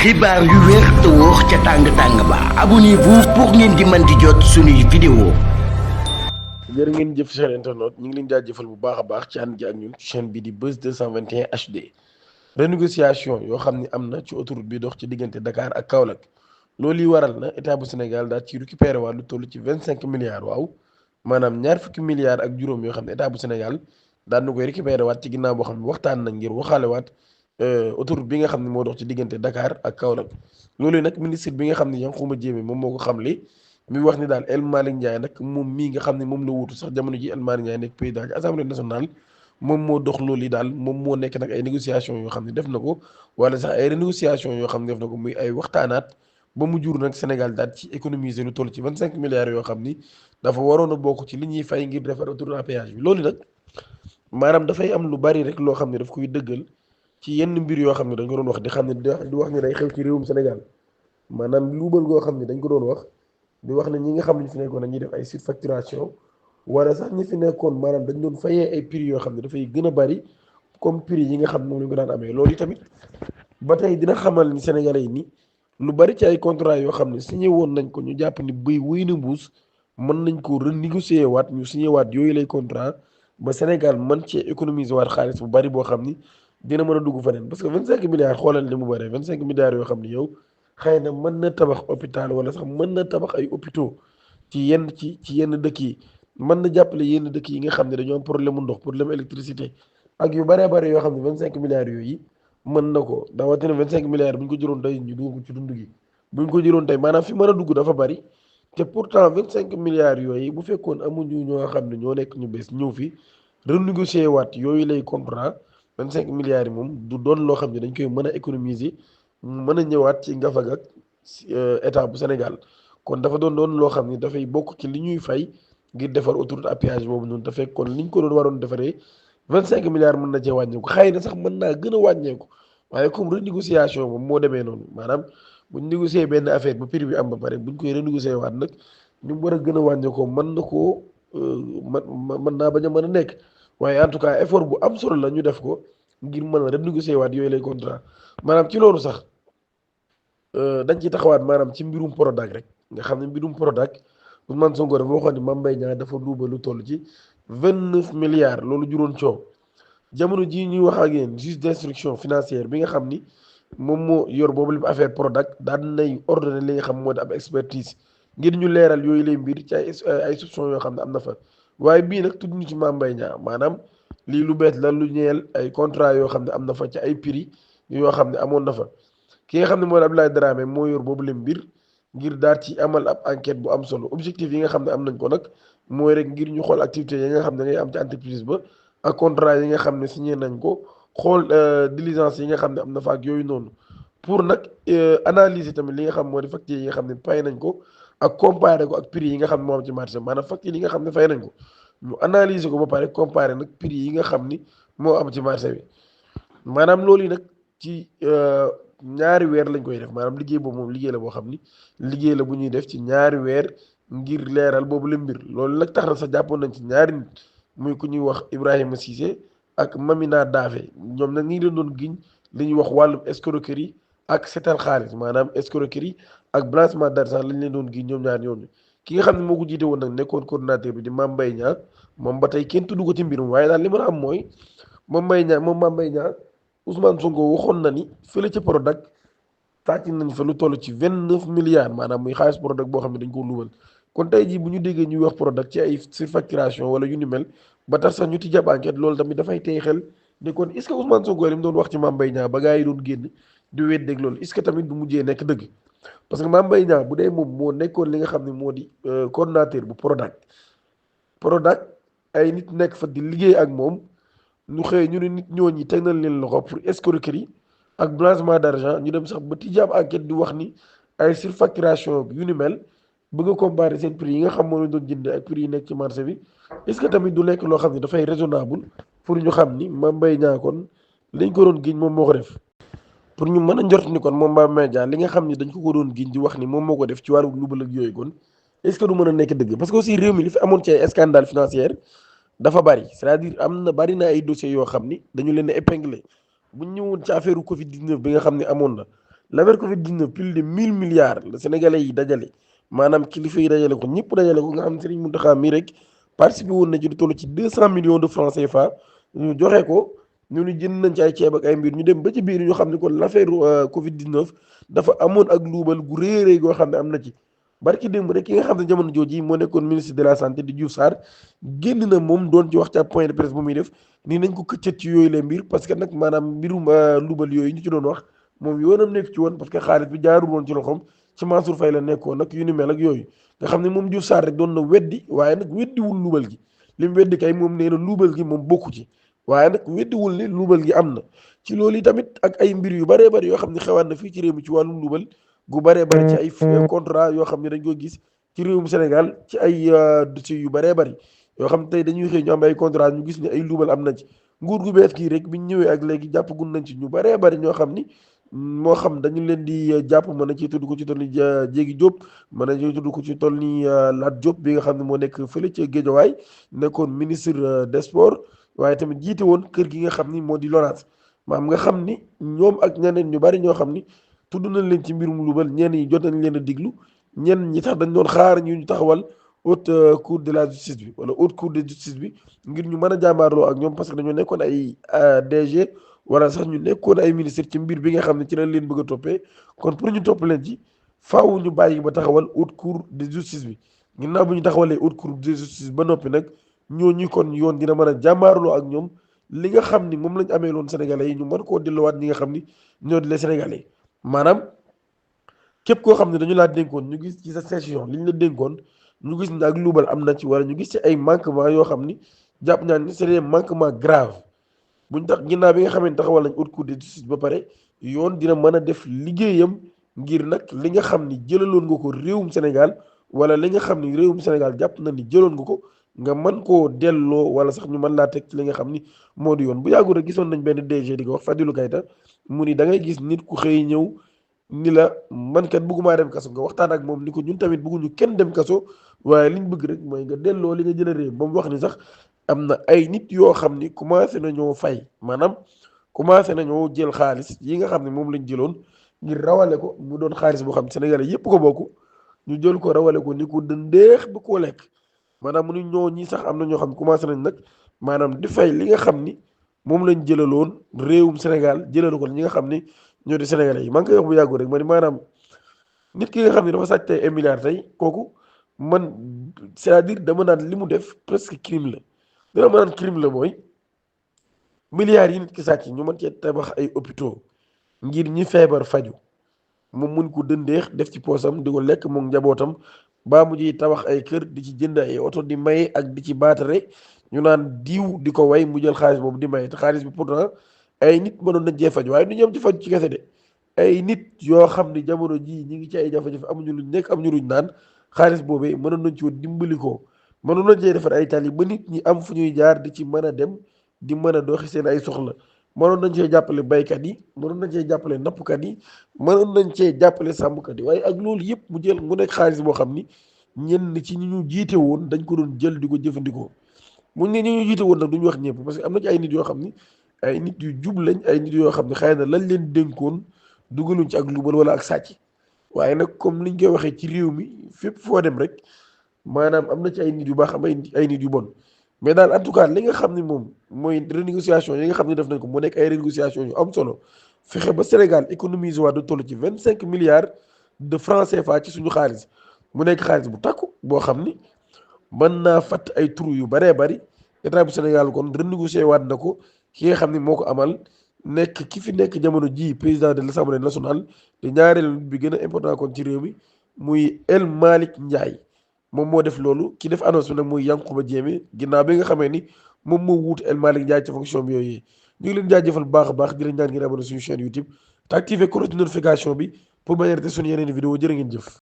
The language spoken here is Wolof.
xibaar yu wér te wóor ca tàng-tàng ba abonnez-vous pour ngeen di mën di jot suñuy vidéo. jërë ngeen jëf seen internet ñu ngi leen jaajëfal bu baax a baax ci ànd ji ak ñun chaîne bi di Buzz 221 HD. renégociation yoo xam ne am na ci autoroute bi dox ci diggante Dakar ak Kaolack loolu yi waral na état bu Sénégal daal ci récupéré waat lu toll ci 25 milliards waaw maanaam ñaar fukki milliards ak juróom yoo xam ne état bu Sénégal daan na koy récupéré waat ci ginnaaw boo xam ne waxtaan nañ ngir waxaale waat autoroute bi nga xam ne moo dox ci diggante Dakar ak Kaolack. loolu nag ministre bi nga xam ne Yankhoba Diémé moom moo ko xamle mi wax ni daal El Malick Ndiaye nag moom mii nga xam ne moom la wuutu sax jamono ji El Malick Ndiaye nekk président ci assemblée nationale moom moo dox loolu yi daal moom moo nekk nag ay négociation yoo xam ne def na ko wala sax ay renégociation yoo xam ne def na ko muy ay waxtaanaat ba mu jur nag Sénégal daal ci économiser lu toll ci 25 milliards yoo xam ni dafa waroon a bokk ci li ñuy fay ngir defar autoroute à péage bi. loolu nag maanaam dafay am lu bari rek loo xam ne daf koy dëggal ci yenn mbir yoo xam ne dañ ko doon wax di xam ne di wax ni day xew ci réewum Sénégal maanaam luubal goo xam ne dañ ko doon wax di wax ne ñi nga xam ne ñu fi nekkoon dañuy def ay surfacturation wala sax ñi fi nekkoon maanaam dañ doon fayee ay prix yoo xam ne dafay gën a bari comme prix yi nga xam ne moom lañ ko daan amee. loolu tamit ba tey dina xamal ni Sénégalais yi ni lu bari ci ay contrat yoo xam ne signé woon nañ ko ñu jàpp ni bëy wuy na mbuus mën nañ ko renégocier waat ñu signé waat yooyu lay contrat ba Sénégal mën cee économiser waat xaalis bu bari boo xam ni dina mën a dugg feneen parce que 25 milliards xoolal ni mu bëree 25 milliards yoo xam ni yow xëy na mën na tabax hôpital wala sax mën na tabax ay hôpitaux ci yenn dëkk yi mën na jàppale yenn dëkk yi nga xam ne dañoo am problème mu ndox problème électricité ak yu bëree bëri yoo xam ne 25 milliards yooyu mën na ko dawatina 25 milliards bu ñu ko jëloon tey ñu dugg ci dund gi bu ñu ko jëloon tey maanaam fi mën a dugg dafa bëri te pourtant 25 milliards yooyu bu fekkoon amuñu ñoo xam ne ñoo nekk ñu bees ñëw fi renégocier waat yooyu lay contrat 25 milliards yi moom du doon loo xam ne dañ koy mën a économiser mën a ñëwaat ci ngafag ak état bu Sénégal kon dafa doon loo xam ne dafay bokk ci li ñuy fay ngir defar autoroute à péage boobu noonu te fekk kon liñ ko doon waroon defaree 25 milliards mën na cee wàññeeku xëy na sax mën naa gën a wàññeeku waaye comme renégociation moom moo demee noonu maanaam buñ négocier benn affaire ba prix bi am ba pare buñ koy renégocier waat nag ñu war a gën a wàññeekoo mën na koo mën naa bañ a mën a nekk waaye en tout cas effort bu am solo la ñu def ko ngir mën a renégocier waat yooyu lay contrat maanaam ci loolu sax dañ ci taxawaat maanaam ci mbirum Prodac rek nga xam ne mbirum Prodac Ousmane Sonko dafa waxoon ni Mame Mbaye Niang dafa luubal lu toll ci 29 milliards loolu juróon coow jamono jii ñuy wax ak yéen juge d'instruction financière bi nga xam ni moom moo yor boobu lépp affaire Prodac daan nay ordonné li nga xam moo di ab expertise ngir ñu leeral yooyu lay mbir ci ay soupçons yoo xam ne am na fa waaye bii nag tudd ñu ci Mame Mbaye Niang maanaam lii lu bees la lu ñeel ay contrat yoo xam ne am na fa ci ay prix yoo xam ne amoon na fa ki nga xam ne moo di Abdoulaye Dramé moo yor boobu lépp mbir ngir daal ci amal ab enquête bu am solo objectif yi nga xam ne am nañ ko nag mooy rek ngir ñu xool activité yi nga xam ne ngay am ci entreprise ba ak contrat yi nga xam ne signé nañ ko xool diligence yi nga xam ne am na fa ak yooyu noonu pour nag analyser tamit li nga xam moo di facture yi nga xam ne fay nañ ko ak comparer ko ak prix yi nga xam ne moo am ci marché maanaam facture yi nga xam ne fay nañ ko ñu analyser ko ba pare comparer nag prix yi nga xam ni moo am ci marché bi maanaam loolu yi nag ci ñaari weer lañ koy def maanaam liggéey boobu moom liggéey la boo xam ni liggéey la bu ñuy def ci ñaari weer ngir leeral boobu la mbir loolu nag tax na sax jàppoon nañ ci ñaari nit muy ku ñuy wax Ibrahima Cissé ak Mamina Daffé ñoom nag ñi leen doon giñ li ñuy wax wàllum escroquerie ak setal xaalis maanaam escroquerie ak blanchiment d'argent lañ leen doon giñ ñoom ñaar ñooñu ki nga xam ne moo ko jiite woon nag nekkoon coordinateur bi di Mame Mbaye Niang moom ba tey kenn tudd ko ci mbirum waaye daal li mën a am mooy Mame Mbaye Niang Ousmane Sonko waxoon na ni fële ca Prodac tàcc nañ fa lu toll ci 29 milliards maanaam muy xaalis Prodac boo xam ne dañ ko luubal kon tey jii bu ñu déggee ñuy wax Prodac ci ay surfacturation wala yu ni mel ba tax sax ñu ti jàpp enquête loolu tamit dafay tey xel ne kon est ce que Ousmane Sonko li mu doon wax ci Mame Mbaye Niang ba gars yi doon génn di weddeeg loolu est ce que tamit du mujjee nekk dëgg parce que Mame Mbaye Niang bu dee moom moo nekkoon li nga xam ne moo di coordonnateur bu Prodac ay nit nekk fa di liggéey ak moom ñu xëy ñu ne nit ñooñi teg nañ leen loxo pour escroquerie ak blanchiment d'argent ñu dem sax ba tijaab enquête di wax ni ay surfacturation yu ni mel bëgg a comparer seen prix yi nga xam moo leen doon jëndee ak prix yi nekk ci marché bi est-ce que tamit du nekk loo xam ne dafay raisonnable pour ñu xam ni Mame Mbaye Niang kon liñ ko doon giñ moom moo ko def pour ñu mën a njort ni kon moom Mame Mbaye Niang li nga xam ni dañ ko doon giñ di wax ni moom moo ko def ci wàllu luubal ak yooyu kon est-ce que du mën a nekk dëgg parce que aussi réew mi li fi amoon ci ay scandale financier dafa bari c'est-à-dire am na bari na ay dossiers yoo xam ni dañu leen a épinglé bu ñu ñëwoon ci affaire Covid 19 bi nga xam ne amoon na l'affaire Covid 19 plus de 1000 milliards la sénégalais yi dajale maanaam kilifa yi dajale ko ñëpp dajale ko nga xam ne Serigne Mountakha mii rek participé woon na ci lu toll ci 200 millions de francs CFA ñu joxe ko ñu ni jënd nañ ci ay ceeb ak ay mbir ñu dem ba ci biir ñu xam ne kon l'affaire Covid 19 dafa amoon ak luubal gu rëy a rëy goo xam ne am na ci. barki démb rek ki nga xam ne jamono jooji moo nekkoon ministre de la santé di Diouf Sarr génn na moom doon ci wax ca point de presse bu muy def nii nañ ko këccët ci yooyu les mbir parce que nag maanaam mbirum luubal yooyu ñu ci doon wax moom yoonam nekk ci woon parce que xaalis bi jaarul woon ci loxoom ci Mansour Faye la nekkoon nag yu ni mel ak yooyu nga xam ne moom Diouf Sarr rek doon na weddi waaye nag weddiwul luubal gi li mu weddi kay moom nee na luubal gi moom bokku ci waaye nag weddiwul ni luubal gi am na ci loolu yi tamit ak ay mbir yu bëree bëri yoo xam ne xewaat na fii ci réew mi ci wàllum luubal gu bëree bëri ci ay contrat yoo xam ne dañ ko gis ci réewum Sénégal ci ay dossiers yu bëree bëri yoo xam ne tey dañuy xëy ñu am ay contrat ñu gis ne ay luubal am na ci nguur gu bees kii rek biñ ñëwee ak léegi jàpp gun nañ ci ñu bëree bëri ñoo xam ni moo xam dañu leen di jàpp mën na ci tudd ko ci toll ni Jéegi Diop mën na ci tudd ko ci toll ni Lat Diop bi nga xam ne moo nekk fële ca Guédiawaye nekkoon ministre des sports waaye tamit jiite woon kër gi nga xam ni moo di LONASE maam nga xam ni ñoom ak ñeneen ñu bari ñoo xam ni tudd nañ leen ci mbirum luubal ñenn ñi jot nañ leen a diglu ñenn ñi tax dañ doon xaar ñu taxawal haute cour de la justice bi wala haute cour de justice bi ngir ñu mën a jàmbaarloo ak ñoom parce que dañoo nekkoon ay DG wala sax ñu nekkoon ay ministre ci mbir bi nga xam ne ci lañ leen bëgg a toppee kon pour ñu topp leen ci faaw ñu bàyyi ba taxawal haute cour de justice bi ginnaaw bu ñu taxawalee haute cour de justice ba noppi nag ñooñu kon yoon dina mën a jàmbaarloo ak ñoom li nga xam ni moom lañ amee loon sénégalais yi ñu mën koo delluwaat ñi nga xam ni ñoo di les sénégalais maanaam képp koo xam ne dañu laa dénkoon ñu gis ci sa session li ñu la dénkoon ñu gis ne ak luubal am na ci wala ñu gis ci ay manquement yoo xam ni jàpp naa ni c'est des manquements graves buñ tax ginnaaw bi nga xam ne taxawal nañ haute cour de justice ba pare yoon dina mën a def liggéeyam ngir nag li nga xam ni jëlaloon nga ko réewum Sénégal wala li nga xam ni réewum Sénégal jàpp na ni jëloon nga ko nga mën koo delloo wala sax ñu mën laa teg ci li nga xam ni moo di yoon bu yàggul rek gisoon nañ benn DG di ko wax Fadilou Keita mu ni da ngay gis nit ku xëy ñëw ni la man kat bëggumaa dem kaso nga waxtaan ak moom ni ko ñun tamit bëgguñu kenn dem kaso waaye liñ bëgg rek mooy nga delloo li nga jël réew ba mu wax ni sax am na ay nit yoo xam ni commencé nañoo fay maanaam commencé nañoo jël xaalis yi nga xam ne moom lañ jëloon ngir rawale ko mu doon xaalis boo xam ne Sénégalais yépp ko bokk ñu jël ko rawale ko ni ko dëndeex ba koo lekk maanaam mu ni ñoo ñi sax am na ñoo xam ne commencé nañ nag maanaam di fay li nga xam ni moom lañ jëlaloon réewum Sénégal jëlal ko ñi nga xam ni ñoo di Sénégalais yi maa ngi koy wax bu yàggu rek ma ni maanaam nit ki nga xam ne dafa sàcc tey 1 milliard tey kooku man c'est-à-dire dama naan li mu def presque crime la dama naan crime la mooy milliards yi nit ki sàcc ñu mën cee tabax ay hôpitaux ngir ñi feebar faju moom mun ko dëndeex def ci poosam di ko lekk moom njabootam baa mu ji tabax ay kër di ci jënd ay oto di maye ak di ci baatare ñu naan diw di ko way mu jël xaalis boobu di maye te xaalis bi pourtant ay nit mënoon nañ cee faju waaye du ñoom ci faju ci kese de ay nit yoo xam ni jamono jii ñi ngi ci ay jafe-jafe amuñu luñ nekk amuñu luñ naan xaalis boobee mënoon nañ ci woon dimbali ko mënoon nañ cee defar ay tali ba nit ñi am fu ñuy jaar di ci mën a dem di mën a doxi seen ay soxla mënoon nañ cee jàppale baykat yi mënoon nañ cee jàppale nappkat yi mënoon nañ cee jàppale sàmmkat yi waaye ak loolu yëpp mu jël mu nekk xaalis boo xam ni ñenn ci ñi ñu jiite woon dañ ko doon jël di ko jëfandikoo muñ ne ñi ñu jiite woon nag duñu wax ñëpp parce que am na ci ay nit yoo xam ni ay nit yu jub lañ ay nit yoo xam ne xëy na lañ leen dénkoon dugaluñ ci ak lubal wala ak sàcc waaye nag comme liñ koy waxee ci réew mi fépp foo dem rek maanaam am na ci ay nit yu baax am ay nit yu bon mais daal en tout cas li nga xam ne moom mooy renégociation yi nga xam ne def nañ ko mu nekk ay renégociation yu am solo fexe ba Sénégal économise waa du toll ci 25 milliards de francs CFA ci suñu xaalis mu nekk xaalis bu takku boo xam ni mën naa fatt ay trou yu baree bari état bu Sénégal kon renégocier waat na ko ki nga xam ni moo ko amal nekk ki fi nekk jamono ji président de l'Assemblée nationale te ñaareelu bi gën a important kon ci réew mi muy El Malick Ndiaye moom moo def loolu ki def annonce bi nag muy Yankhoba Diémé ginnaaw bi nga xamee ni moom moo wuutu El Malick Ndiaye ci fonction bi yooyu ñu ngi leen jaajëfal bu baax a baax di leen ñaan ngeen abonné suñu chaîne YouTube te activer cloche de notification bi pour bañ a rater suñu yeneen vidéo jërë ngeen jëf